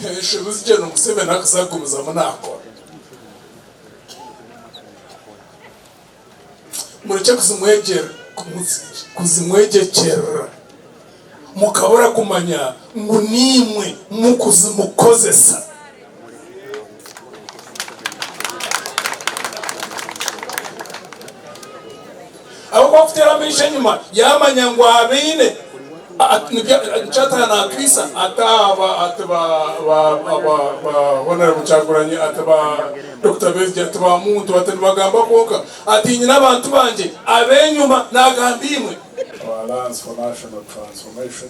Enshobi zi Gen Museveni arikuza kugumizamu nakora murekye kuzimwegyekyerera mukabura kumanya ngu niimwe mukuzimukozesa. Ahabw'okuba kuteera amaisho enyima yaamanya ngu abaine nikyo ataaha naatwisa ati aba ati ba ba ba ba Honourable Kyagulanyi ati ba Dokita Besigye ati ba Muntu ati nibagamba kwonka ati nyine abantu bangye ab'enyima naagamba imwe. Aba Alliance for National Transformation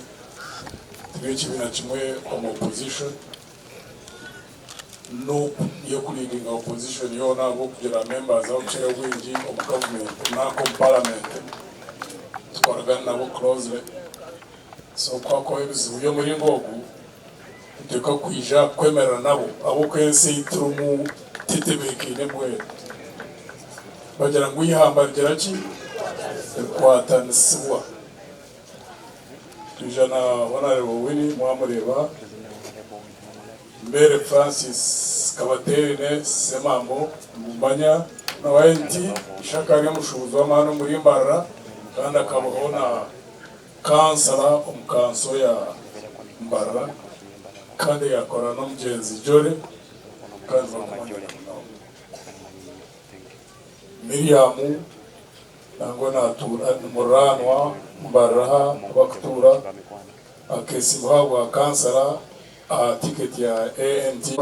turi ekibiina kimwe omu opposition. Nup niyo ekuleadinga opposition yoona ahabw'okugira members abakukira obwingi omu government nanka omu parliament tukoragana nabo closely so ku hakubaho ebizibu by'omuringo ogu nituteekwa kwija kwemerera nabo ahabw'okuba ensi ei turimu tetebeekaine mbwenu. Bagira ngu eihamba rigira ki? Rikwatanisibwa. Twija na Honarebo Winnie mwamureeba, Mbeere Francis Kabateerine Ssemambo Ngumbanya na YNT Ishaka ari omushuubuzi w'amaani omuri Mbarara kandi akabaho na kansara omu kanso ya Mbarara kandi yakora n'omugyenzi Jolly kandi barikumanyika munonga. Miriam Nangwa naatuura ni muriraanwa Mbarara ahu barikutuura, akeesimbaho ahabwa kansara aha tiketi ya ANT.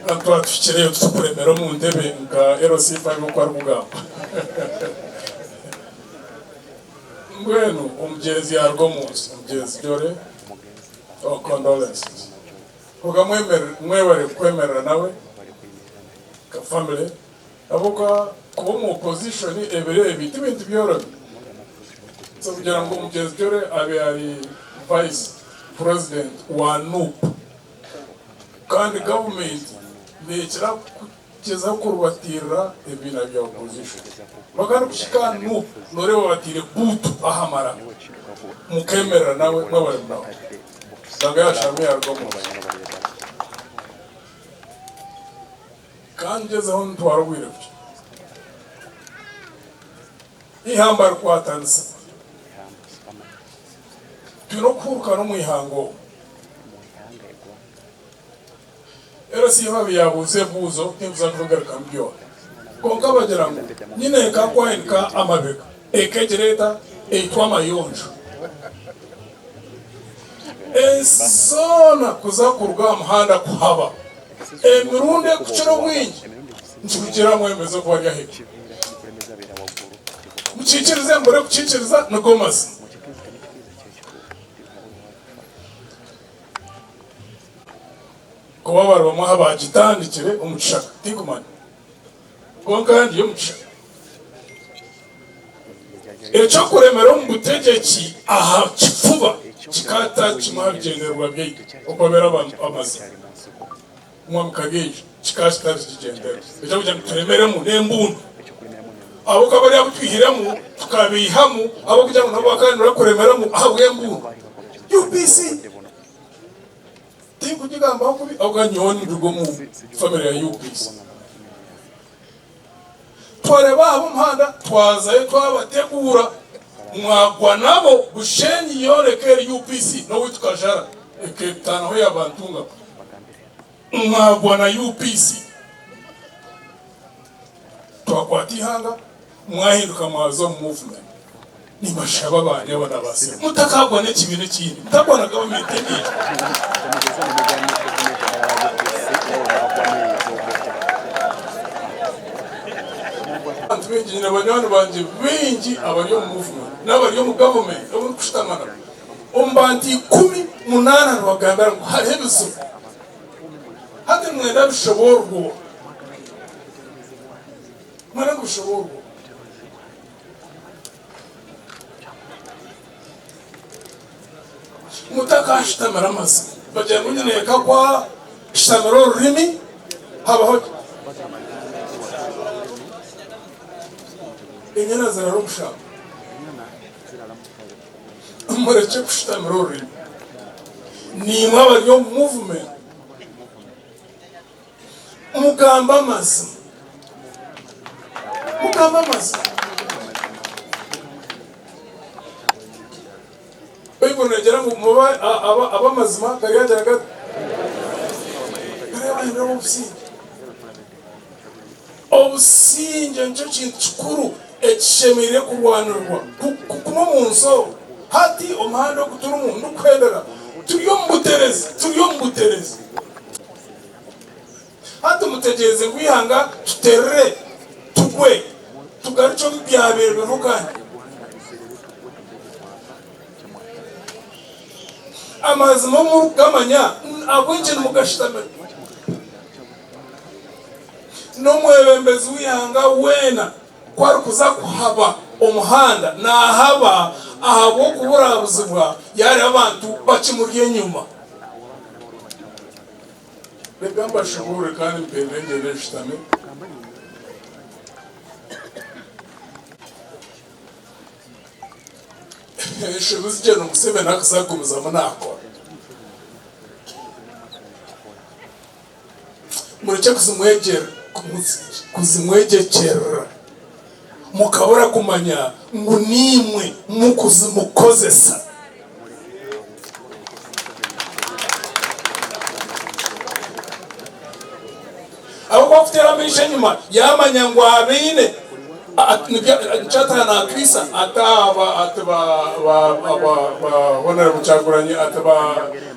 Kandi twaba tuhikireyo titukuremera omu ntebe nka LC5 oku arikugamba. Mbwenu omugyenzi yaaruga omu nsi, omugyenzi Jolly, our condolences. Kwonka mwebare kwemerera nawe nka family. Ahabw'okuba kuba omu opposition ebiro ebi ti bintu byorobi. So kugira ngu omugyenzi Jolly abe ari vice president wa nup kandi government nekira kugyezaho kurubatiirira ebibiina bya opposition. Kwonka kuhika aha nup noreeba bataire buutu aha maraka mukemerera nawe mwebare munonga. Nanga yasharamu yaruga omunsi. Ka ngyezeho ntware obwire bukye. Eihamba rikwatanisibwa. Twine okuhuurukana omu ihanga omu. LC Babi yaabuuza ebibuuzo tinkuza kubigarukamu byona. Kwonka bagira ngu nyine eka kwahinika amabega, eka egira eta? Eitwa amayonjo. Ensi zoona kuza kuruga aha muhanda kuhaba. Emirundi ekukira obwingi nikikugira mwebembezi okuba ari ahaiguru. Mukikirize mubure kukikiriza nigo mazima. Kuba bari bamwe aha bagitandikire omu kishaka tinkumanya kwonka ndi omu kishaka. Eky'okuremera omu butegyeki aha kifuba kikaba kimwe aha bigyendererwa byaitu okubabeera amazima. Omwami Karyeija kikaba kitari kigyendererwa eky'okugira ngu turemeremu n'embundu. Ahabw'okuba bariya abu twihiremu tukabaihamu ahabw'okugira ngu nabo bakaba nibenda kuremeramu ahabw'embundu. UPC tinkugigambaho kubi ahabw'okuba nyowe ninduga omu famire ya UPC. Twareeba aha b'omuhanda twazayo twabateguura mwagwa nabo Bushenyi yoona eka eri UPC n'owaitu Kajara eketaanaho yaaba Ntungamo mwagwa na UPC twakwata eihanga mwahinduka mwaza omu movement nimbashaba ba nyabo na ba sebo mutakagwa n'ekibiina ekindi mutagwa na gavumenti endiijo. Abantu baingi nyine banywani bangye baingi abari omu movement n'abari omu gavumenti abu ndikushutama nabo omu bantu ikumi munaana nibagambira ngu hariho ebizibu hati nimwenda bishoboororwe Mwenda ngu bishoboororwe. Mutakashutamira amazima. Bagira ngu nyineeka ku ashutamira orurimi habaho ki? Enyana zirara omushamba. Murekye kushutamira orurimi. Niimwe abari omu movement mugambe amazima. Mugambe amazima. Baibuli negira ngu mube ab'amazima garyagira gata? Garyabahindura ab'obusingye. Obusingye nikyo kintu kikuru ekishemereire kurwanirwa kuguma omu nsi omu. Hati omuhanda ogu turimu ndikuhendera turi omu buterezi, turi omu buterezi. Hati mutegyereze ngu eihanga tuterere, tugwe, tugarukye omu byabaire biriho kandi. Amazima obu murikugamanya, ahabw'enki nimugashutamira? N'omwebembezi w'eihanga weena ku arikuza kuhaba omuhanda, naahaba ahabw'okuburabuzibwa yaareeba abantu bakimuri enyima. Reka mbashubuure kandi mpende ngyende nshutame. Enshobi zi Gen Museveni arikuza kugumizamu naakora, murekye kuzimwegyekyerera mukabura kumanya ngu niimwe mukuzimukozesa. Ahabw'okuba kuteera amaisho enyima yaamanya ngu abaine nikyo ataaha naatwisa ati aba ati ba ba ba ba Honourable Kyagulanyi ati ba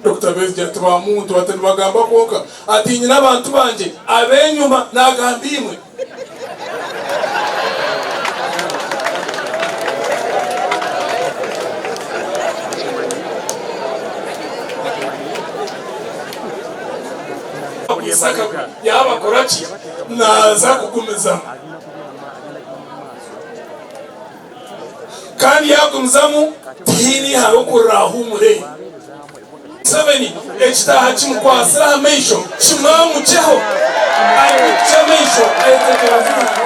Dokita Besigye ati ba Muntu ati nibagamba kwonka ati nyine abantu bangye ab'enyima naagamba imwe. Yaaba akora ki? Naaza kugumizamu. Kandi yaagumizamu tihaine ihanga oku riraahumure. Museveni ekitaaha kimukwatsire aha maisho kimwamukyeho aimukye amaisho ayetegyereze ihanga.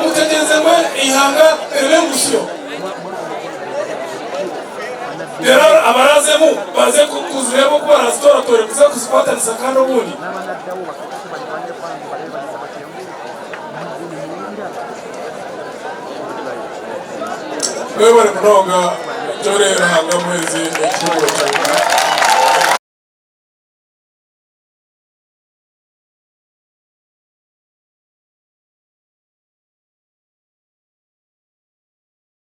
Mutegyereze ngu eihanga ribe engusyo, reero abarazemu baze kuzireeba oku barazitoratore kuza kuzikwatanisa kandi obundi. Mwebare munonga Jolly Ruhanga amuhweze ekihumuro kirungi.